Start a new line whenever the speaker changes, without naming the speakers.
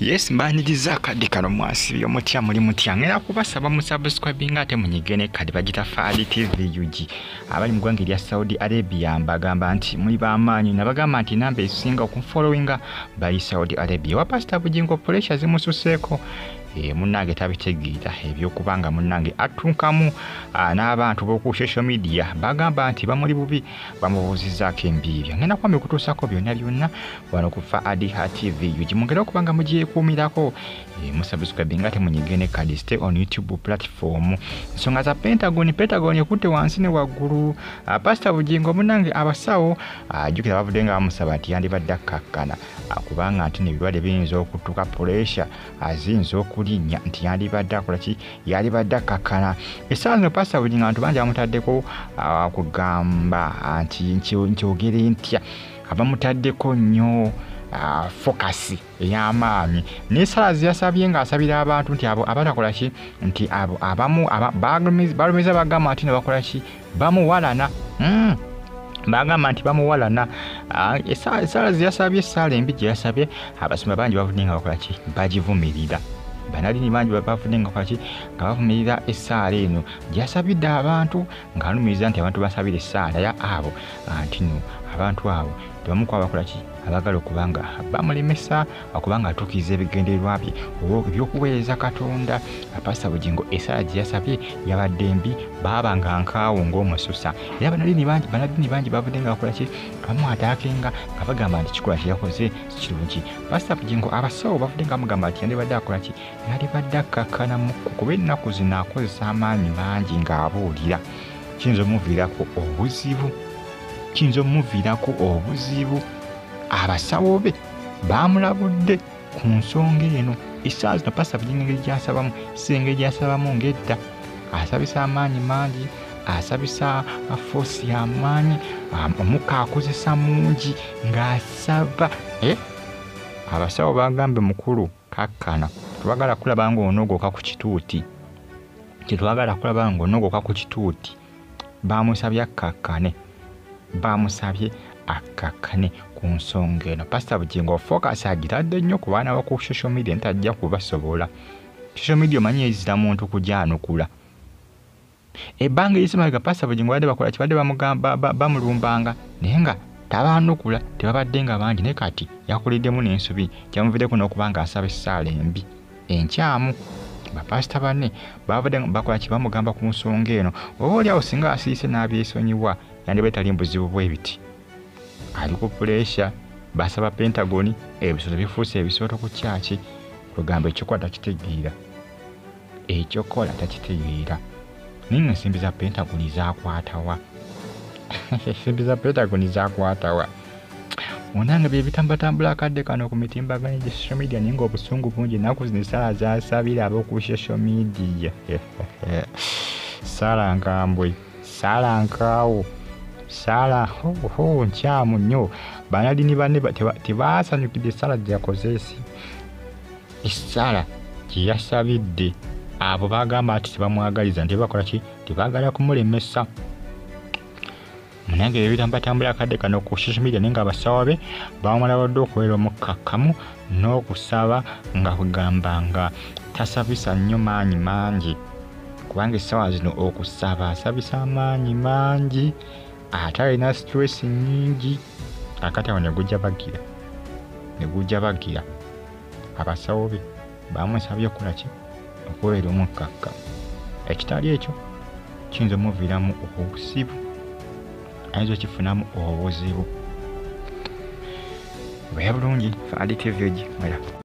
Yes, mbaniriza akadde kano mwasibye mutya muli mutya ngenda kubasaba musubscribinga ate munyige ne kadi bagita Faadi TV UG. Abali mu ggwanga erya Saudi Arabia mbagamba nti muli b'amaanyi, nabagamba nti namba esinga okunfollowinga bali Saudi Arabia. Wa Pastor Bugingo pressure zimususeeko. Munnange tabitegeera ebyokubanga munnange attunkamu n'abantu b'oku social media bagamba nti bamuli bubi bamubuuzizzaako embiibya. Ngenda kwami okutuusako byonna byonna wano ku Faadi TV UG. Mungere okubanga mugyekuumirako, musubscribinga ate munyige ne kadi stay on YouTube platform. Ensonga za Pentagon, Pentagon ekutte wansi ne waggulu. Pastor Bugingo munnange abasawo jjukira bavudde nga bamusaba nti yandibadde akkakkana, kubanga nti n'ebirwadde biyinza okutuuka pressure aziyinza okulinnya nti yandibadde akola ki, yandibadde akkakkana. Essaawa zino Pastor Bugingo abantu bangi bamutaddeko kugamba nti nkyogere ntya, abamutaddeko nnyo focus ey'amaanyi n'essala ze yasabye ng'asabira abantu nti abo abatakola ki, nti abo abamu balumiza bagamba nti ne bakola ki, bamuwalana. Bagamba nti bamuwalana. Essala ze yasabye, essala embi gye yasabye, abasumba bangi bavudde nga bakola ki, bagivumirira. Bannaddiini bangi bavudde nga bakola ki, nga bavumirira essaala eno gy'asabidde abantu, ng'alumiriza nti abantu basabira essaala ya abo nti nno abantu abo tebamukuba bakola ki, abaagala okuba nga bamulemesa okubanga atuukiriza ebigendererwa bye oba eby'okuweereza Katonda. Pastor Bugingo essaala gye yasabye yabadde mbi, baaba nga nkaawo ng'omususa. Era bannaddiini bangi bavudde nga bakola ki, bamwataakenga nga bagamba nti kikolwa kye yakoze si kirungi. Pastor Bugingo abasawo bavudde nga bamugamba nti yandibadde akola ki, yandibadde akkakkanamuko kuba ennaku zino akozesa amaanyi mangi ng'abuulira, kiyinza omuviirako obuzibu, kiyinza omuviirako obuzibu. Abasawo be baamulabudde ku nsonga eno. Essaawa zino Pastor Bugingo engeri gy'asabamu si engeri gy'asabamu ng'edda, asabisa amaanyi mangi, asabisa force y'amaanyi, omukka akozesa mungi ng'asaba. Abasawo bagambye mukulu kakkana, tetwagala kulaba ng'onoogoka ku kituuti, tetwagala kulaba ng'onoogoka ku kituuti. Baamusabye akkakkane, baamusabye akkakkane ku nsonga eno. Pastor Bugingo focus agitadde nnyo ku baana ba ku social media nti ajja kubasobola. Social media omanyi ezira muntu kugyanukula. Ebbanga eriyise emabega Pastor Bugingo badde bakola ki, badde bamulumbanga naye nga tabaanukula, tebabadde nga bangi, naye kati yakuliddemu n'ensobi kyamuviireko n'okuba ng'asaba essaala embi enkyamu. Bapasita banne bavudde bakola ki, bamugamba ku nsonga eno. Oba oli awo singa asirise n'abyesonyiwa yandibadde tali mu buzibu bwe biti. Ali ku puleesha, basaba Pentagon, ebisolo bifuuse ebisolo ku kyaki. Kugamba ekyokola takitegeera, ekyokola takitegeera. Naye nga ensimbi za Pentagon zaakwatawa, ensimbi za Pentagon zaakwatawa. Munange bye bitambatambula akadde kano ku mitimbagano gya social media, naye ng'obusungu bungi. Ennaku zino essaala z'asabira ab'oku social media, ssaala nkambwe, ssaala nkaawo, ssaala ho nkyamu nnyo. Bannaddiini banne tebaasanyukidde essaala gye yakoze, essaala gye yasabidde abo bagamba nti tebamwagaliza, nti bakola ki, tebaagala kumulemesa. Munange ebitambatambula akadde kano ku social media, naye ng'abasawo be bamulabudde okubeera omukkakkamu n'okusaba, nga kugamba nga tasabisa nnyo maanyi mangi, kubanga essaawa zino okusaba asabisa amaanyi mangi ate alina stress nnyingi. Akati awo ne gujja bagira, ne gujja bagira. Abasawo be bamusabye okukola ki, okubeera omukkakkamu. Ekitali ekyo kiyinza omuviiramu obuzibu, ayinza okifunamu obuzibu. Beera bulungi, Faadi TV UG mwera.